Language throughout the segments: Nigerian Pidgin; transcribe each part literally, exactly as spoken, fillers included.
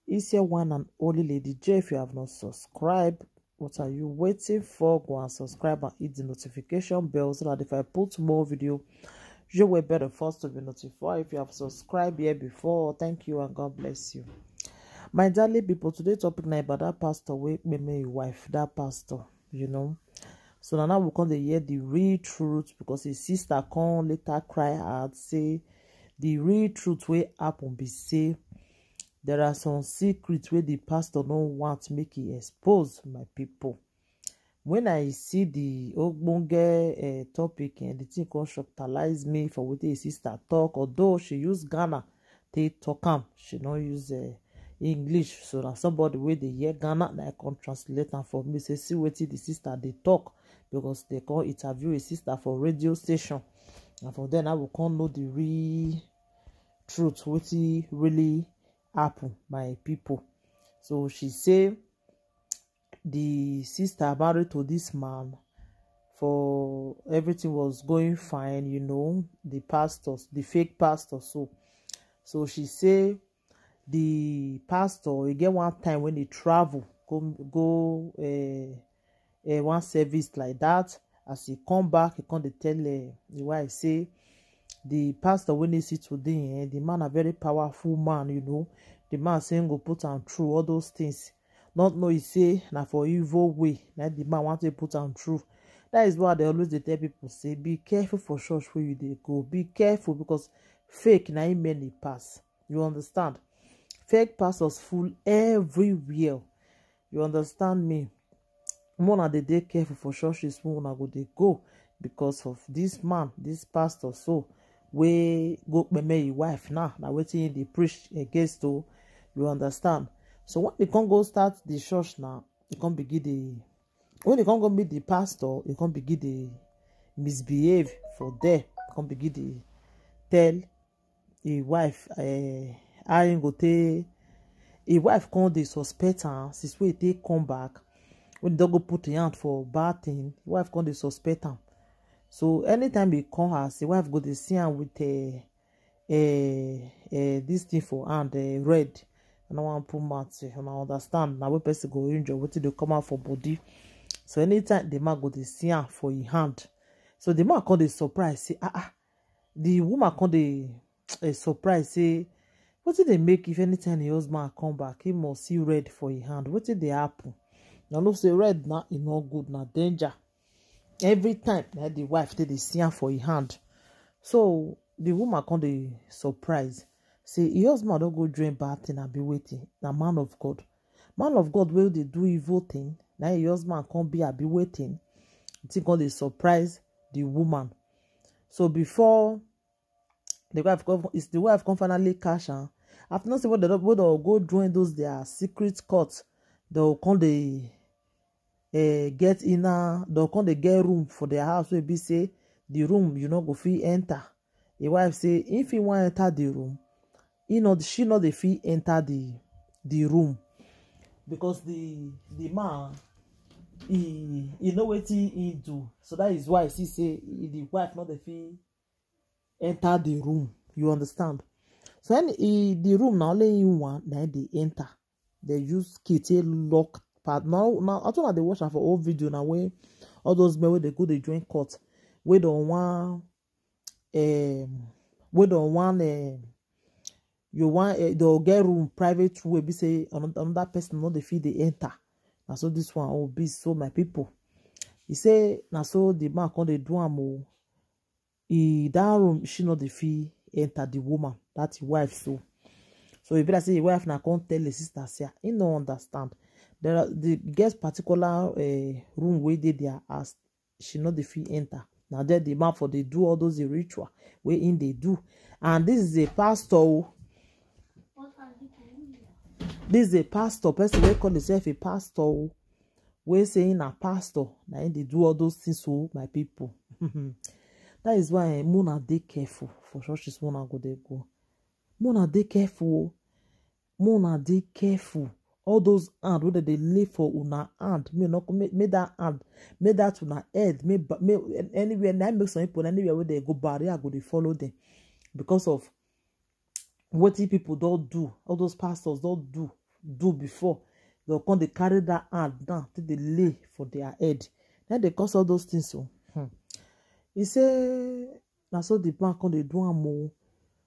It's your one and only Lady J. If you have not subscribed, what are you waiting for? Go and subscribe and hit the notification bell so that if I put more video, you will be the first to be notified. If you have subscribed here before, thank you and God bless you. My darling people, today topic na about that pastor wey kpeme him wife, that pastor, you know. So now, now we come dey hear the real truth, because his sister come later cry out say the real truth wey happen be say there are some secrets wey the pastor no want make he expose, my people. When I see the ogbonge uh, topic, and the thing come shocktalize me for wetin his sister talk, although she use Ghana take talk am, she no use uh, English. So now somebody wey dey hear Ghana, na I come translate am for me. Say, see wetin the sister dey talk, because they come interview a sister for radio station. And from there, now we come know the real truth, wetin really happen, my people. So she say the sister married to this man, for everything was going fine, you know, the pastors, the fake pastors. So, so she say the pastor, he get one time when he travel, go, go uh, uh, one service like that. As he come back, he come dey tell uh, the wife say, the pastor wey dey see today, eh, the man a very powerful man, you know. The man say him go put am through all those things. Not know he say na for evil way na the man want to put am through. That is why they always dey tell people say, be careful for church where you dey go. Be careful, because fake na him many pass. You understand? Fake pastors full everywhere. You understand me? More na dey dey careful for churches wey una go dey go, because of this man, this pastor, so wey go kpeme him wife now. Na wetin he dey preach against o. You understand? So when he come go start the church now, he come begin dey, when he come go meet the pastor, he come begin dey misbehave for there. Come begin dey tell him wife uh, how him go take. Him wife come dey suspect am since wey he take come back. When he don go put him hand for bad thing, him wife come dey suspect am. So anytime he come house, him wife go dey see am with uh, uh, uh, this thing for hand, uh, red. I no wan put mouth, eh, una understand? Na when person go injure, wetin dey come out for body. So anytime the man go dey see am for him hand. So the man come dey surprise say, ah ah. The woman come dey uh, surprise say, wetin dey make if anytime him husband come back, he must see red for him hand? Wetin dey happen? Una know say red na e no good, na danger. Every time na the wife take dey see am for him hand. So the woman come dey surprise say him husband don go join bad thing, abi wetin? Na man of God. Man of God wey dey do evil thing, na him husband come be, abi wetin? The thing come dey surprise the woman. So before the wife come, is the wife come finally catch am. After not say what they don, what they go join those their secret court, they go come dey uh, get inner, they go come dey get room for their house wey be say the room you no go fit enter. Him wife say if he wan enter the room, he no, she no dey fit enter the the room, because the the man, he he know wetin he do. So that is why see say he, the wife no dey fit enter the room. You understand? So any he, the room na only him one na him dey enter. They use key take lock part. Now now I thought they watch am for old video now wey all those men wey dey go dey join court, wey don wan um wey don wan um you wan um they go get room, private room wey be say ano- another person no dey fit dey enter. Na so this one oh be so, my people. He say na so the man come dey do am o. He that room she no dey fit enter, the woman, that him wife so. So e be like say him wife na come tell him sister say ah, he no understand. There are the guest particular uh, room wey dey their house, she no dey fit enter. Na there the man for dey do all those the ritual wey him dey do. And this is a pastor o. This is a pastor, person wey call himself a pastor o. Wey say him na pastor, na him dey do all those things o, my people. That is why eh, una dey careful for churches wey una go dey go. Una dey careful o. Una dey careful. All those hand wey dem dey lay for una hand, make no make, make that hand, make that una head, make ba- make an- anywhere na make some people, anywhere wey dem go, barrier go dey follow them because of wetin people don do, all those pastors don do do before. Dem come dey carry that hand down, take dey lay for their head. Na dey cause all those things o. Hmm. He say na so the man come dey do am o.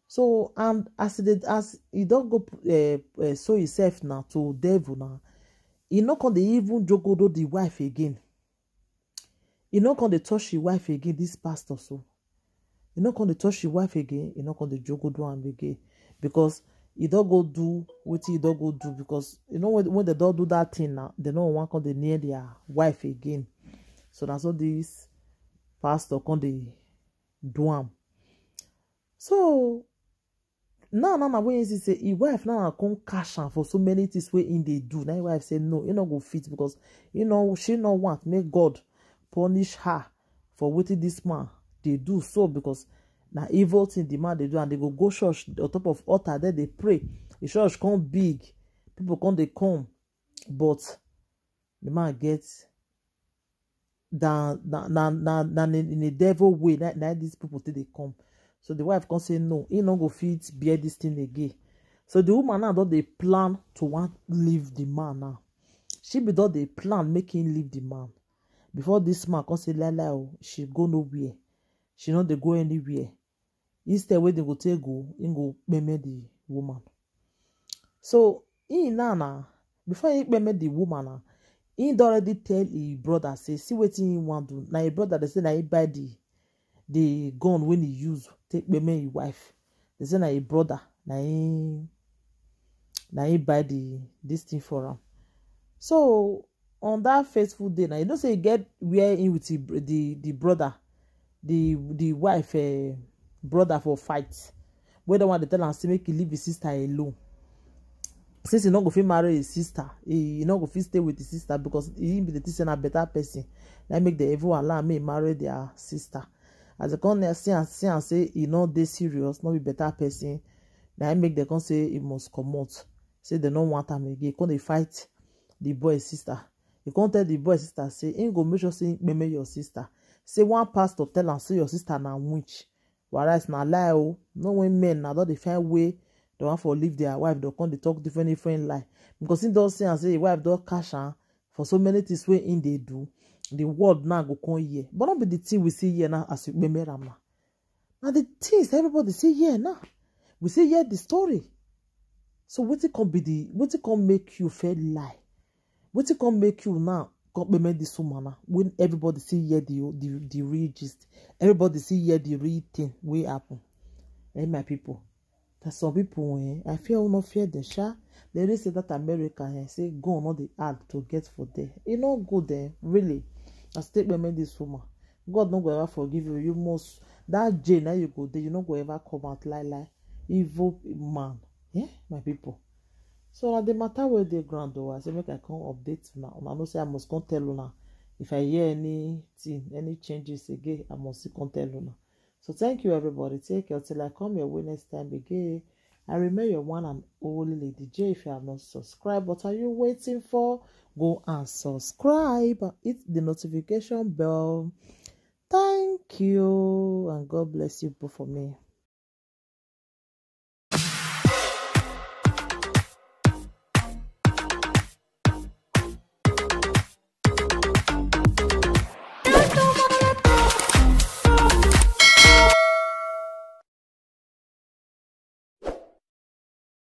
So, and as e dey, as e don go uh, uh, sow himself now to devil now, e no come dey even jogodo the wife again. E no come dey touch him wife again, this pastor so. E no come dey touch him wife again, e no come dey jogodo am again, because e don go do wetin e don go do, because you know when, when dem don do that thing now, dem no wan come dey near their wife again. So na so this pastor come dey do am. So now, now, now, when you see say his wife now come catch am for so many things wey him dey do, now his wife say no, he no go fit, because you know she no want make God punish her for wetin this man dey do so, because na evil thing the man dey do, and they go go church on top of altar, then they pray. The church come big, people come dey come, but the man get na na na na na in, in a devil way na, na these people till they come. So the wife come say no, he no go fit bear this thing again. So the woman now don dey plan to want leave the man now. She be don dey plan make him leave the man. Before this man come say lie lie, oh, she go nowhere. She no dey go anywhere. Instead wey dem go take go, him go kpeme the woman. So he now na, before he kpeme the woman na, he don already tell his brother say see wetin he wan do. Na his brother dey say na he buy the the gun wey he use take kpeme his wife. Dey say na his brother na he na he buy the this thing for am. So on that fateful day now, you know say he get where in with the br- the, the brother, the the wife uh, brother for fight. Where the one dey tell am say make he leave his sister alone. Since he no go fit marry his sister, he, he no go fit stay with his sister because he be the thing say na better person. Na make the evil allow me marry their sister. As they come near see and see and say he no dey serious, no be better person. Na him make them come say he must comot. Say they no want am again. Come dey fight the boy sister. He come tell the boy sister say he go make sure say he kpeme your sister. Say one pastor tell am say your sister na witch. Whereas na lie o. No when men na don dey find way they want for leave their wife, they come dey talk different different lie. Because he don see am say his wife don catch am for so many things wey he dey do. The world now go come here. But not be the thing we see here now as you kpeme am now. Na the things everybody see here now. We see here the story. So wetin come be the wetin come make you feel lie? Wetin come make you now come kpeme this woman now? When everybody see here the the the real gist, everybody see here the real thing wey happen. Eh, my people, that some people eh, I fear or not fear them, sha. They really say that America eh, say gun not the hard to get for there. E no go there really. I still kpeme this woman. God no go ever forgive you. You must that jail now you go there. You no go ever come out lie lie. Evil man. Yeah, my people. So na the matter wey dey ground o, I say make I come update una. Una know say I must come tell una. If I hear anything, any changes again, I must still come tell una. So thank you everybody. Take care till I come your way next time again. I remain your one and only Lady J. If you have not subscribed, what are you waiting for? Go and subscribe. Hit the notification bell. Thank you and God bless you both for me.